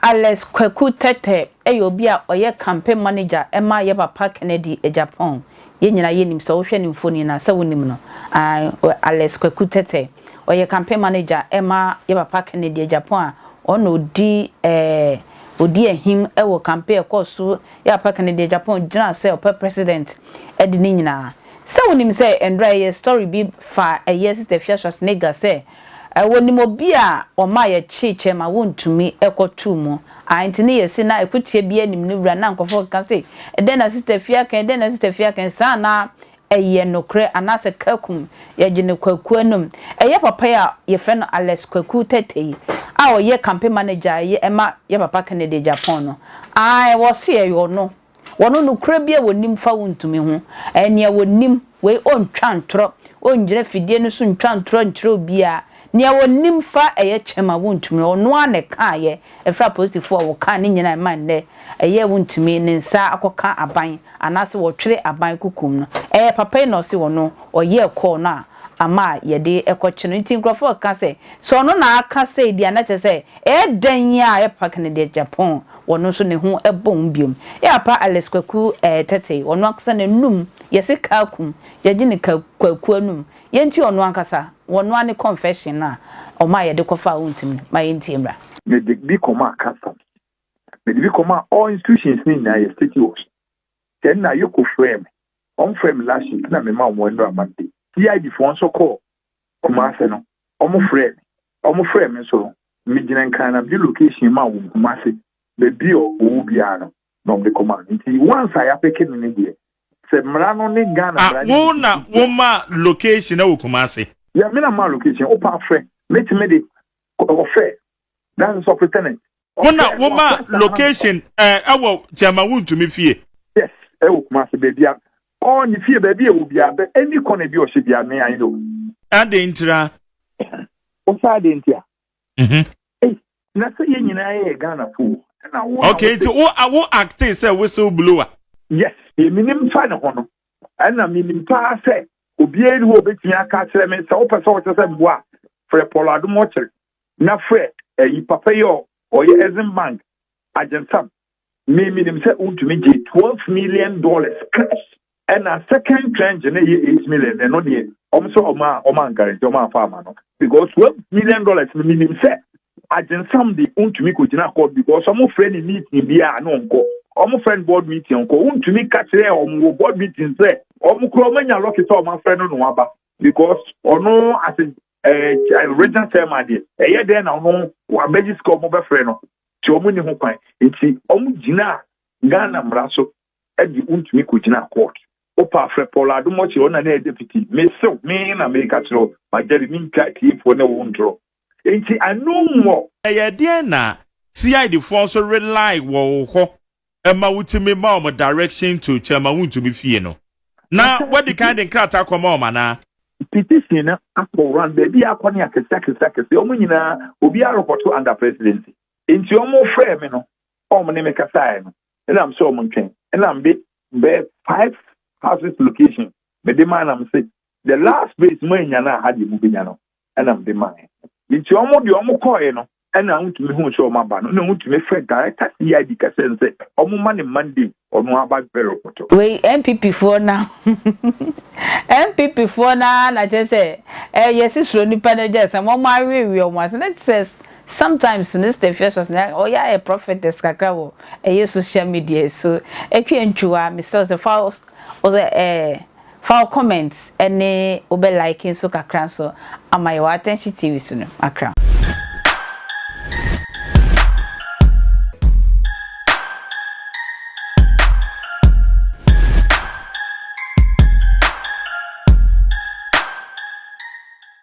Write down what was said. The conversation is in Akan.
Alex Kwaku Tetteh yɛ obi a ɔyɛ campaign manager ma yɛ papa Kennedy Agyapong. Yɛn nyinaa yɛnim, sɛ wohwɛ ne mfoni no a, sɛ wonim no. Ae, Alex Kwaku Tetteh. Ɔyɛ campaign manager ma yɛ papa Kennedy Agyapong a ɔno na ɔdi ɛɛ ɔdi ahim wɔ campaign a ɛkɔɔ so yɛ papa Kennedy Agyapong gyinaa sɛ ɔpɛ president de ne nyinaa. Sɛ wonim sɛ nnora yɛyɛ story bi fa ɛyɛ Sister Afia Schwarzenegger sɛ wɔnim obi a ɔma yɛkyee kyɛ ma wontumi kɔ too mu a nti ne yɛse na ɛkotia biara nim ne wura na nkurɔfoɔ keka se ɛdɛn na Sister Afia ka yi ɛdɛn na Sister Afia ka yi saa na ɛyɛ nokorɛ anaasɛ kakum yɛgye no kwaku anum ɛyɛ papa yi a yɛfrɛ no Alex Kwaku Tetteh yi a ɔyɛ campaign manager a ɛyɛ ɛma yɛ papa Kennedy Agyapong no ae wɔse ɛyɛ ɔno Wɔno nokorɛ bi a wɔnim fa wontumi ho, ɛyɛ nea wɔnim, wei ɔntwa ntorɔ, ɔngyina fidie no so ntwa ntorɔ nkyerɛ obiara, nea wɔnim fa ɛyɛ kyɛm a wontumi no, ɔno ara na ɛkaeɛ, ɛfiri apolisifoɔ a wɔkaa ne nyinaa ɛma nnɛ ɛyɛ wontumi ne nsa akɔka aban anaasɛ wɔtwere aban kokom no, ɛyɛ papa yi na ɔse ɔno ɔyɛɛ call no a ama a yɛde kɔkye no, nti nkorɔfoɔ reka sɛ, sɛ ɔno na aka sei deɛ a na kyerɛ sɛ ɛyɛ dɛn a ɛyɛ papa Kennedy Agyapong Ɔno nso ne ho bɔ ho biom. Yɛ papa Alex Kwaku eh Tetteh, ɔno ankasa n'anum yɛse kaa kum, yɛgye no ka Kwaku anum. Yɛntie ɔno ankasa, ɔno ara ne confession no a ɔmaa yɛde kɔfaa Wontumi no. Ma yɛntie mmra. Mede bi kɔmaa customs, mede bi kɔmaa all institutions ne nyinaa yɛ state wɔ so. Sɛ nna Yoko frɛɛ me, wɔn frɛɛ me last week na mema wɔn nnura Monday. CID foɔ nso kɔɔ Kumase no, wɔn frɛɛ me, wɔn frɛɛ me nso no, megyina Nkran na mede location maa wɔn Kumase, baabi a ɔwɔ biara no na wɔde kɔmaa no. Nti once a yɛapeke no no deɛ, sɛ mmara no ne Ghana Ah, mmara no wo di na wo ma location wɔ Kumase? Yeah, me na maa location. Wopa frɛ, mɛtumi de ɔfrɛ. That's the superintendent. Wo na wo ma location ɛwɔ Chairman Wontumi fie? Yes, ɛwɔ Kumase baabi a ɔ ne fie baabi a ɛwɔ biara, bɛ any corner bi a ɔhyɛ biara, me I know. Adɛn ntira? Wosa adɛn ntia? Ei, na sɛ yɛn nyinaa yɛ Ghanafo ɛna wo na Okay, nti wo wo acte sɛ whistle blower? Yes, deɛ menim fa ne ho no, ɛna menim paa sɛ obiara ni hɔ a obetumi aka akyerɛ me sɛ wopɛ sɛ wɔkyerɛ sɛ mboa a, frɛ Paul Adom Ɔkyere na frɛ ɛyi papa yi a ɔyɛ Exim Bank Agyensam. Me menim sɛ wontumi gye $12 million cash ɛna second tranche no ɛyɛ 8 million, ɛno deɛ ɔmo sɛ ɔmo a ɔmo anguarantee, ɔmo amfa ama no because $12 million no, menim sɛ Agyensam de wontumi kɔgyina court because ɔmo frɛ ne meeting bi a na ɔnkɔ, ɔmo frɛ no board meeting ɔnkɔ. Wontumi ka kyerɛ ɔmo wɔ board meeting sɛ ɔmo kora ɔmo anya lucky sɛ ɔmo afrɛ no na waba because ɔno as a regional chairman deɛ, ɛyɛ dɛn na ɔno wabɛgye sika ɔmo bɛfrɛ no nti ɔmo ni ho kwan. Nti ɔmo gyina Ghana mmara so ɛde wontumi kɔgyina court. Wopa afrɛ Paul Adom Ɔkyerɛ, ɔna ne yɛ deputy. Mesew me na meka kyerɛ wo magyare mentwa tiefoɔ ne wo ntorɔ nti ano mmɔ. Ɛyɛ deɛn na CID foɔ nso rely wɔ wo hɔ ɛma wotumi ma wɔn direction to Chairman Wontumi fie no? Na wadi kan de nkrataa kɔma wɔn anaa? Petition no akɔ round baabi a akɔ ne akɛse akɛse akɛse, ɔmo nyinaa obiara report under presidency. Nti ɔmo frɛ me no, ɔmo ne me kasaeɛ no, ɛnam sɛ ɔmo ntwɛn, ɛnam de bɛyɛ five houses location mede maa nam sɛ the last place mo anya no a ha deɛ mo bɛnya no, ɛnam de maa. Nti ɔmo deɛ ɔmo kɔɔɛ no, ɛna wontumi hu sɛ ɔmo aba no, na wontumi frɛ director CID kɛsɛ no sɛ ɔmo ma ne Monday ɔno aba bɛ report. Wei NPP foɔ na NPP foɔ na kyerɛ sɛ ɛyɛ sisuro nipa no gye sɛ wɔn awewe wɔn ase na kyerɛ sometimes no Sister Fiaswas na ɔyɛ ayɛ prophetess kakra wɔ ɛyɛ social media so. Ekua ntwiwa mesrɛ sɛ fa ɔsɛ fa wo comment ɛne wobɛ like nso kakra nso ama yɛ wɔ Attention TV so no akra.